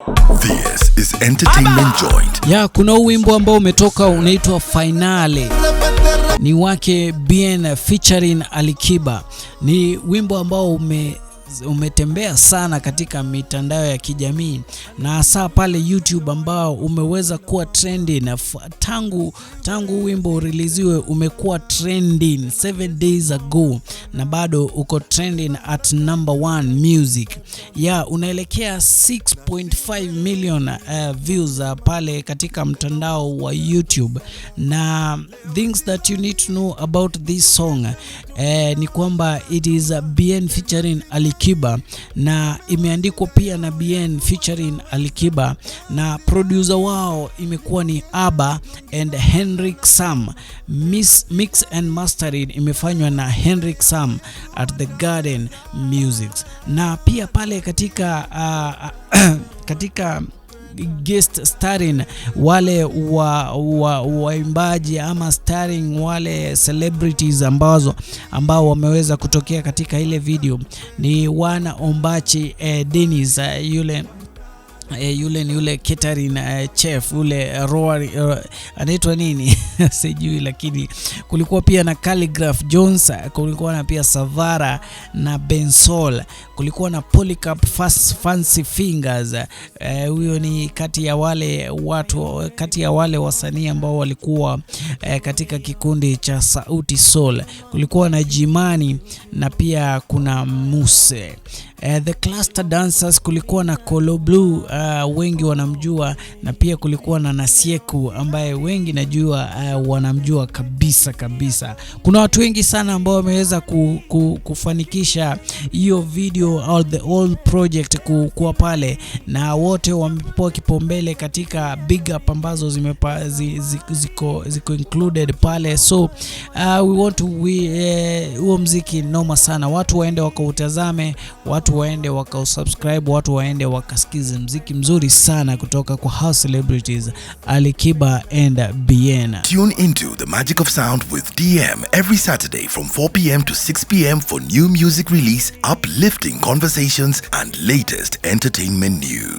This is Entertainment Joint. Ya, kuna huu wimbo ambao umetoka unaitwa Finale, ni wake Bien featuring Alikiba. Ni wimbo ambao umetembea sana katika mitandao ya kijamii na hasa pale YouTube ambao umeweza kuwa trending na tangu wimbo ureleasiwe umekuwa trending 7 days ago na bado uko trending at number one music. Ya, unaelekea 6.5 million views pale katika mtandao wa YouTube. Na things that you need to know about this song ni kwamba it is Bien featuring Alikiba na imeandikwa pia na Bien featuring Alikiba, na producer wao imekuwa ni Abba and Henrik Sam. Mix and mastering imefanywa na Henrik Sam at The Garden Music, na pia pale katika guest starring wale wa waimbaji ama starring wale celebrities ambao wameweza kutokea katika ile video ni wana Ombachi, Dennis, yule ni yule catering chef ule Roar, anaitwa nini sijui, lakini kulikuwa pia na Khaligraph Jones, kulikuwa na pia Savara na Bensol, kulikuwa na Polycarp Fast Fancy Fingers. Huyo ni kati ya wale watu, kati ya wale wasanii ambao walikuwa katika kikundi cha Sauti Sol. Kulikuwa na Jimani na pia kuna Muse. The Cluster Dancers, kulikuwa na Colo Blue, wengi wanamjua, na pia kulikuwa na Nasieku ambaye wengi najua wanamjua kabisa kabisa. Kuna watu wengi sana ambao wameweza kufanikisha hiyo video or the whole project kuwa pale, na wote wamepewa kipaumbele katika big up ambazo ziko included pale. So we want to we huo mziki noma sana, watu waende wakautazame, watu waende wakausubscribe, watu waende wakasikize mziki mzuri sana kutoka kwa House Celebrities, Alikiba and Bien. Tune into the Magic of Sound with DM every Saturday from 4 p.m. to 6 p.m. for new music release, uplifting conversations, and latest entertainment news.